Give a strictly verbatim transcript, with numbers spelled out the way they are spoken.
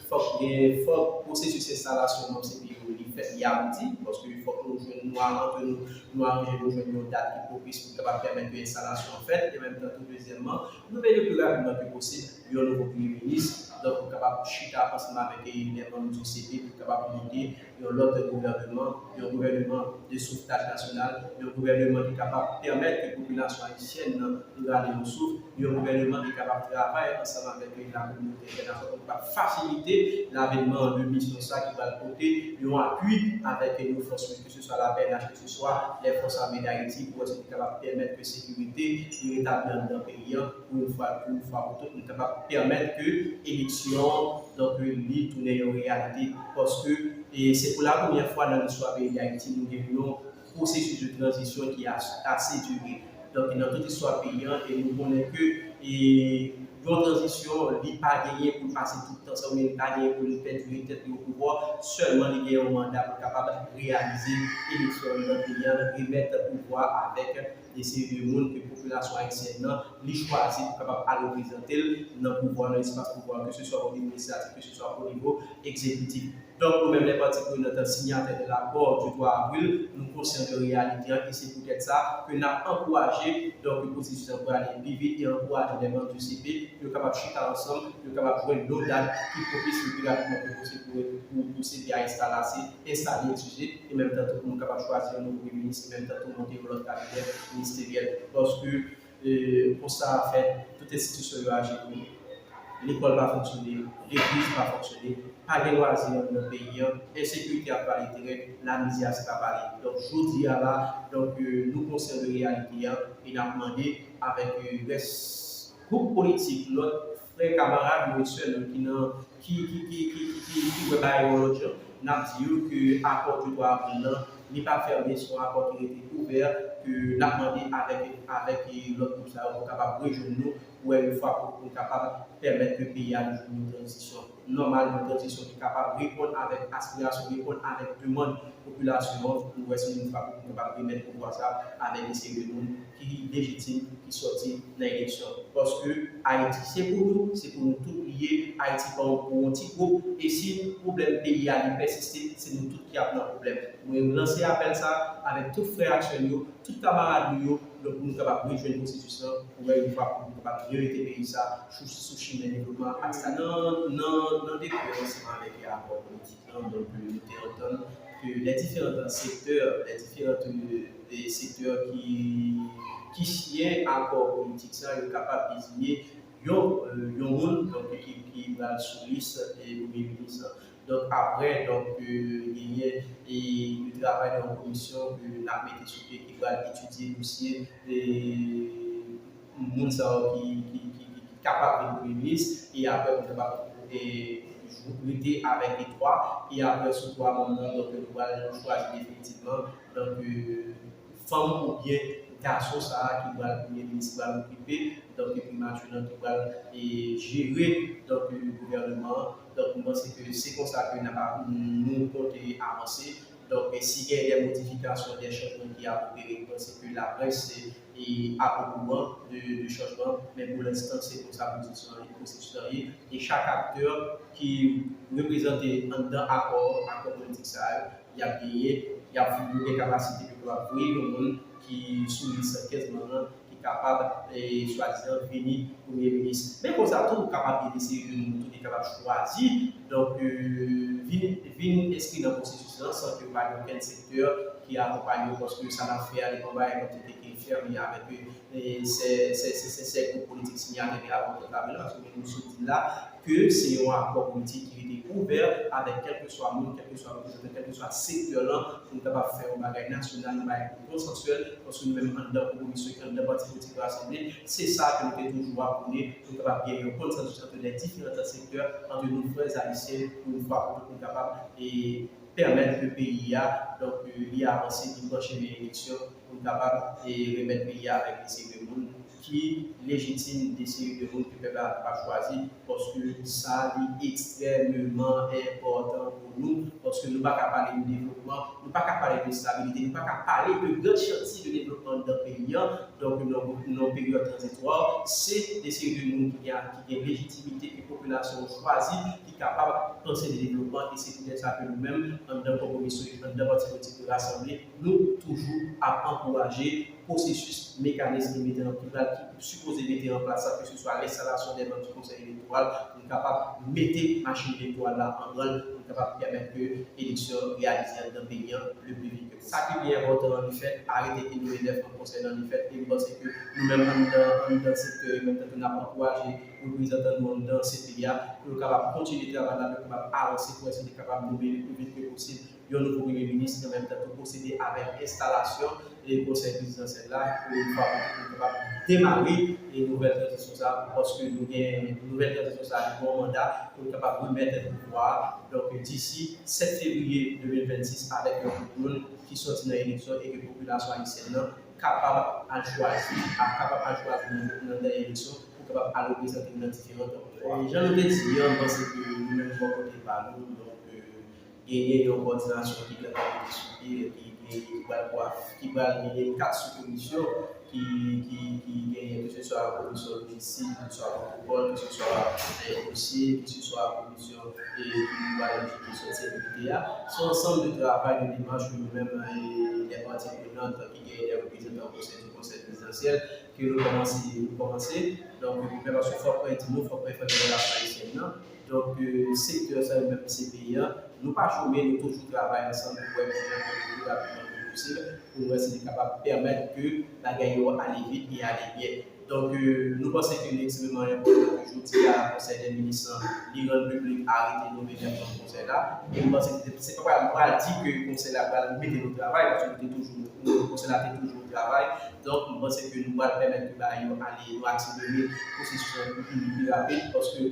Fòk gen, fòk pwosesis enstalasyon manm C P yo li fèt, li abouti, paske fòk nou jwenn, nou antre nou, nou aranje, nou jwenn yon dat ki pwopis pou kapab pèmèt ke enstalasyon an fèt, e menm tan tou, dezyèmman, nou vle le pli rapidman ke posib yon nouvo premye minis, donk pou kapab chita ansanm avèk lè manm di C P pou kapab monte yon lòt gouvènman, yon gouvènman de sovtaj nasyonal, yon gouvènman ki kapab pèmèt ke popilasyon ayisyèn nan rale yon souf, yon gouvènman ki kapab travay ansanm avèk lakominote entènasyonal pou kapab fasilite lavenman de misyon sa ki pral pote yon apui avèk yon fòs, ke se swa la P N H, ke se swa lè fòs ame d Ayiti, pou wè si nou kapab pèmèt ke sekirite li retabli anndan peyi an, pou yon fwa, pou yon fwa pou tout, nou kapab pèmèt ke eleksyon, donk, li tounen yon reyalite, paske, e se pou la premyè fwa nan listwa peyi d Ayiti, nou gen yon pwosesis de tranzisyon ki as-, ase dire. Donk, nan tout istwa peyi an, e nou konnen ke, e, yon tranzisyon, li pa genyen pou l pase tout tan sa, oubyen li pa genyen pou l pèdire tèt li o pouvwa, sèlman li gen yon manda pou l kapab reyalize eleksyon anndan peyi an, remèt pouvwa avèk de seri de moun ke popilasyon ayisyèn nan, li chwazi pou kapab al reprezante l nan pouvwa, nan espas pouvwa, ke se swa o nivo lejizlatif, ke se swa o nivo egzekitif. Donk, nou menm, lè pati prenant, sinyatè de l'accord du trois avril, nou konsyan de reyalite an, e se poutèt sa ke n ap ankouraje, donk, pwosesis an pou ale pi vit e ankouraje lè manm di C P yo kapab chita ansanm, yo kapab jwenn yon dat ki pwopis le pli rapidman ke posib pou, pou, pou C P a enstale, enstale, eskize, e menm tan tou pou nou kapab chwazi yon nouvo premye minis, e menm tan tou monte yon lòt kabinè ministeryèl. Paske, e, konsta a fèt, tout enstitisyon yo aji pou lekòl pa fonksyone, legliz pa fonksyone, pa gen lwazi anndan peyi an, ensekirite ap vale teren, lamizè a se pa pale. Donk, jodi a la, donk, e, nou konsyan de reyalite an, e n ap mande avèk, e, rès gwoup politik, lòt frè, kamarad nou e sè nou ki nan, ki, ki, ki, ki, ki, ki, ki wè bagay yo yon lòt jan, n ap di yo ke akò du twa avril lan, li pa fèmen, se yon akò ki rete ouvè, ke n ap mande avèk, avèk, e, lòt gwoup sa yo pou kapab rejwenn nou, pou wè yon fwa pou, pou kapab pèmèt ke peyi a jwenn yon tranzisyon nòmal, yon tranzisyon ki kapab reponn avèk aspirasyon, reponn avèk demann popilasyon an, pou wè si nou kapab, pou kapab remèt pouvwa sa avèk yon seri de moun ki lejitim, ki sòti nan eleksyon. Paske Ayiti se pou nou, se pou nou tout li ye. Ayiti pa pou yon ti gwoup. E si pwoblèm peyi a li pèsiste, se nou tout ki ap nan pwoblèm. Mwen lanse apèl sa avèk tout frè ak sè nou yo, tout kamarad nou yo, donk pou nou kapab rejwenn pwosesis lan, pou wè yon fwa pou nou kapab remete peyi sa sou, sou chimen devlopman ak sa. Nan, nan, nan deklè ansanm avèk akò politik lan, donk, euh, nou te antann ke les différents secteurs, les différents, euh, secteurs ki, ki siyen akò politik sa, yo kapab deziye yon, euh, yon moun, donk, ki, ki pral sou lis, euh, premye minis lan. Donk, apre, donk, euh, genyen, e, yon travay nan yon komisyon ke n ap mete sou pye ki pral etidye dosye, e, moun sa yo ki, ki, ki, ki, ki kapab vin premye minis, e apre nou kapab, e, rete avèk li twa, e apre sou twa manm nan, donk, nou pral chwazi definitivman, donk, e, fanm oubyen gason sa a ki pral premye minis, ki pral okipe, donk, e, primati lan, ki pral, e, jere, donk, e, gouvènman an. Donk, mwen panse ke se konsa ke n ap, nou konte avanse. Donk, e si gen de modifikasyon, de chanjman ki ap opere, mwen panse ke laprès, e, ap okouran de, de chanjman, men pou lenstan, se konsa pwosesis lan ye, pwosesis lan ye. E chak aktè ki reprezante anndan akò, akò politik sa yo, y ap genyen, y ap, yo gen kapasite pou yo kapab voye yon moun ki sou lis kenz manm lan, ki kapab, e, swadizan vini premye minis. Men konsa tou, ou kapab gen de seri de moun tou ki kapab chwazi, donk, e, vin, vin enskri nan pwosesis lan san ke pa gen okenn sektè ki akonpanye yo, paske sa n ap fè a, li pa yon bagay kòmsi ki, ki fèmen avèk, e, sè, sè, sè, sè, sè gwoup politik sinyatè de akò trant avril la, paske nou sot di la, ke se yon akò politik ki rete ouvè avèk kèlkeswa moun, kèlkeswa reprezantan, kèlkeswa sektè lan, pou nou kapab fè yon bagay nasyonal, yon bagay ki konsansyèl, paske nou menm anndan komisyon, anndan pati politik Rasanble, se sa ke nou te toujou ap pwone, pou nou kapab gen yon konsansis ant lè diferan sektè, ant nou frè ayisyen, pou yon fwa pou tout nou kapab, e, pèmèt ke peyi a, donk, e, li avanse, li pran chemen eleksyon, pou nou kapab, e, remèt peyi a avèk yon seri de moun ki lejitim de seri de moun ke pèp la kapab chwazi, paske sa li ekstrèmeman enpòtan pou nou, paske nou pa ka pale de devlopman, nou pa ka pale de stabilite, nou pa ka pale de gran chantye de devlopman anndan peyi a. Donk, nan, nan peryòd tranzitwa, se de seri de moun ki gen, ki gen lejitimite ke popilasyon an chwazi, ki kapab panse de devlopman, e se poutèt sa ke nou menm, anndan Kòkòmiso, anndan Pati Politik Rasanble, nou toujou ap ankouraje pwosesis, mekanis ki mete an, ki pral, ki sipoze mete an plas la, ke se swa lenstalasyon de manm di Konsèy Elektoral, pou n kapab mete machin elektoral la an branl, pou n kapab pèmèt ke eleksyon reyalize anndan peyi an le pli vit ke sa ki pi enpòtan an li fèt, arete ki nonmen nèf manm konsèy lan li fèt, e m panse ke nou menm anndan, anndan sektè yo, menm tankou n ap ankouraje reprezantan nou anndan C P I a, pou yo kapab kontinye travay la, pou yo kapab avanse, pou eseye kapab nonmen le pli vit ke posib yon nouvo premye minis, e an menm tan tou pwosede avèk enstalasyon e konsèy prezidansyèl la, pou yon fwa pou tout nou kapab demare e nouvèl tranzisyon sa, paske nou gen nouvèl tranzisyon sa, nou gen yon manda pou nou kapab remèt pouvwa a. Donk, disi sèt fevriye de mil vennsis, avèk yon gwout moun ki sòti nan eleksyon e ke popilasyon ayisyèn nan kapab al chwazi, a kapab al chwazi nan, nan dènye eleksyon pou kapab al reprezante nan diferan. E jan nou te di an, m panse ke nou menm bò kote pa nou, donk, euh, genyen yon kòdinasyon ki gentan mete sou pye, ki, ki, ki pral, ki pral genyen kat sou komisyon ki, ki, ki genyen, ke se swa komisyon lojistik, ke se swa pwotokòl, ke se swa, eh, dosye, ke se swa komisyon, eh, ki pral jere kesyon sekirite a. Se yon ansanm de travay, de demach ke nou menm, eh, lè pati prenant ki genyen lè reprezantan o sen di konsèy prezidansyèl, ke nou kòmanse, nou kòmanse. Donk, nou fè, paske fòk mwen di nou, fòk mwen fè relasyon ayisyèn nan. Donk, euh, sektè sa yo menm se peyi an, nou pa chome, nou toujou travay ansanm pou wè kòman pou nou rapidman ke posib, pou nou wè si nou kapab pèmèt ke bagay yo ale vit e ale byen. Donk, euh, nou panse ke li ekstrèmeman enpòtan ke jodi a, Konsèy dè Minis lan, li rann piblik arete nonmen nèf manm konsèy la. E nou panse ke se pa pral, pral di ke konsèy la pral mete nou travay, paske nou te toujou, nou, konsèy la te toujou travay. Donk, nou panse ke nou pral pèmèt ke bagay yo ale, nou akselere pwosesis lan pou pi, pi rapid, paske